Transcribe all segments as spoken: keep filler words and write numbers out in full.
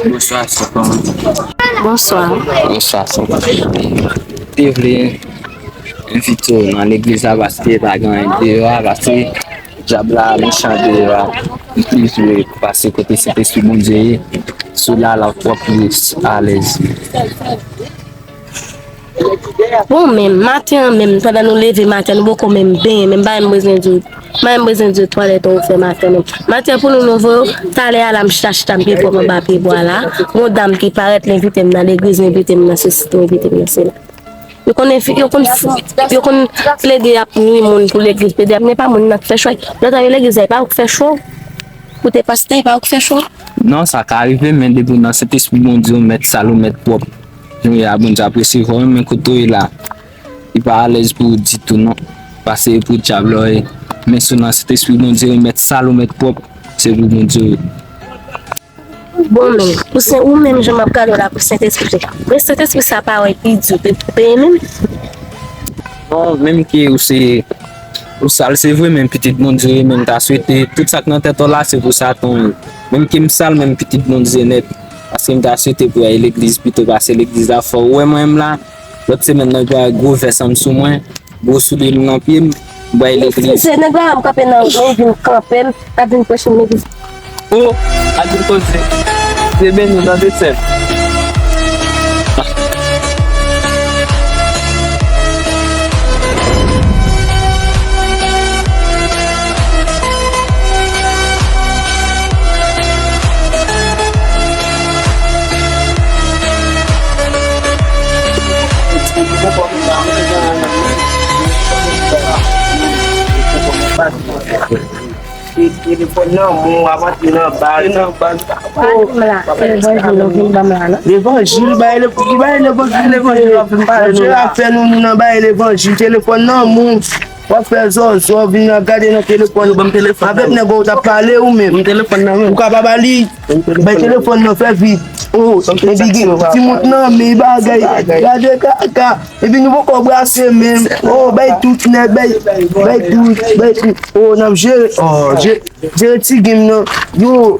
Bonswa, se kòman? Bonswa. Bonswa, se kòman? Te vle envite w nan legliz la paske pa gen anyen deyò a, paske dyab la mechan deyò a. Li vle pase kote Sentespri Bondye ye. Sou la, la w ap plis alèz. Bon, menm, maten an menm, pandan nou leve maten, nou poko menm benyen, menm pa menm bezwen di, pa menm bezwen di twalèt ou fè maten menm. Maten an pou nou, nou voye w, talè a la, m chita, chita, m pye pwòp anba pye bwa la. Gon dam ki parèt, li envite m nan legliz, li envite m nan sesi, li envite m nan sela. Yo konn envi-, yo konn f-, yo konn plede ap nwi moun pou legliz, plede ap, men pa moun nan k fè cho. Lòt ane legliz la, e pa ou k fè cho. Koute pastè, e pa ou k fè cho. Non, sa ka rive, men depi w nan Sentespri Bondye, ou mèt sal, ou mèt pwòp. Jan w ye a, Bondye ap resevwa w, men kote w ye la, li pa alèz pou ou ditou, non. Paske e pou dyab la w ye. Men si w nan Sentespri Bondye, ou mèt sal, ou mèt pwòp, se pou Bondye w ye. Bon, men, pou sen, ou menm jan m ap gade w la pou Sentespri, men Sentespri sa pa wè pi di, pi, pi menm. Non, menm ke ou se, ou sal, se vre, men pitit Bondye, men m ta swete, tout sa k nan tèt ou la, se pou Satan ye. Menm ke m sal, men m pitit Bondye nèt. Paske m ta swete pou w al legliz pito, paske legliz la fò. Ou wè mwen menm la, lòt semèn nan, gen gwo vès an m sou mwen, gwo soulye m nan pye m, bay legliz. Se nèg la, m kanpe nan, m vin kanpe l, ap vin preche m legliz. O, al vin koze. Dye beni w tande sè m. Telefòn nan men w, ap antre nan baz. Levanjil, levanjil, bay levanjil, bay levanjil. Levanjil ap fè nou, nou nan bay levanjil, telefòn nan men w. W ap fè zòzò, vin nan gade nan telefòn. Yo ban m telefòn nan. Avèk nèg ou t ap pale ou menm. Ou ka pa ba li. Bay telefòn nan, fè vit. Oh, epi gen timoun nan men bagay. Gade kaka. Epi nou poko brase menm. Oh, bay tout nèg, bay, bay tout, bay tout. Oh, n ap jere. Oh, je-, jere ti game nan. Yo.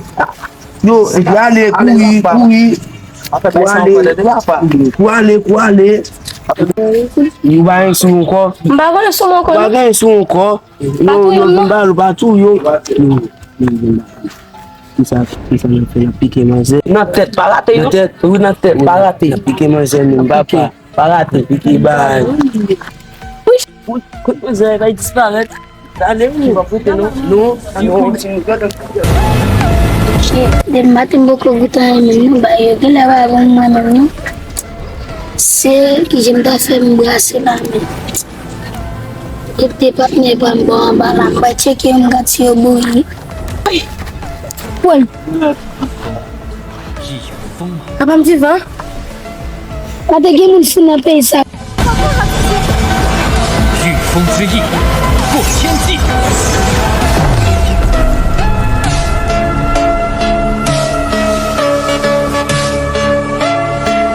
Yo, epi ale, kouri, kouri. Kou ale, kou ale, kou ale. Ou pa gen sou ou ankò? M pa gen sou mwen ankò, non. Ou pa gen sou ou ankò? Yo, yo vin ba l, ou pa tou, yo. Kisa, kisa n ap fè? N ap pike manzè. Nan tèt, pa rate, non? Nan tèt, wi, nan tèt, pa rate. N ap pike manzè, menm, papa. Pa rate. Pike bay. Wi, kout manzè, bay disparèt. Ale, wi, pa koute, non. Non, non. Depi maten m poko goute anyen menm non, bay yo genlè pa bon mwen menm non. Se kijan m ta fè m brase la menm. Kote patnè pa m bò anba la, m pral tcheke yo, m gad si yo bouyi. Woy! Papa m vivan? Pa te gen moun fou nan peyi sa. Yu Feng Zhuyi, Fu Xian Ji.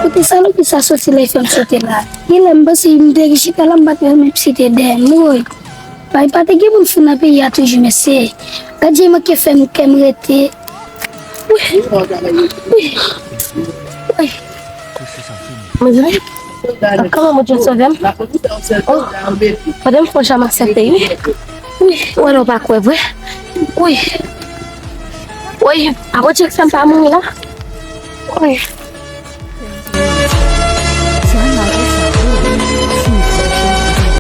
Kote salopi sa soti la, fè m sote la. Genlè m panse m te chita la, m pa t wè menm si te dèyè m, woy. Bay pa te gen moun fou nan peyi a toujou, mesye. Gad jan manke fè m kè m rete. Wi. Wi. Wi. Mezanmi, kòman Bondye sove m? Oh, pandan m fè yon chanm aksepte, wi. Wi, ou wè non pa kwè vre. Wi. Wi, a Bondye k fè m pa mouri la. Wi.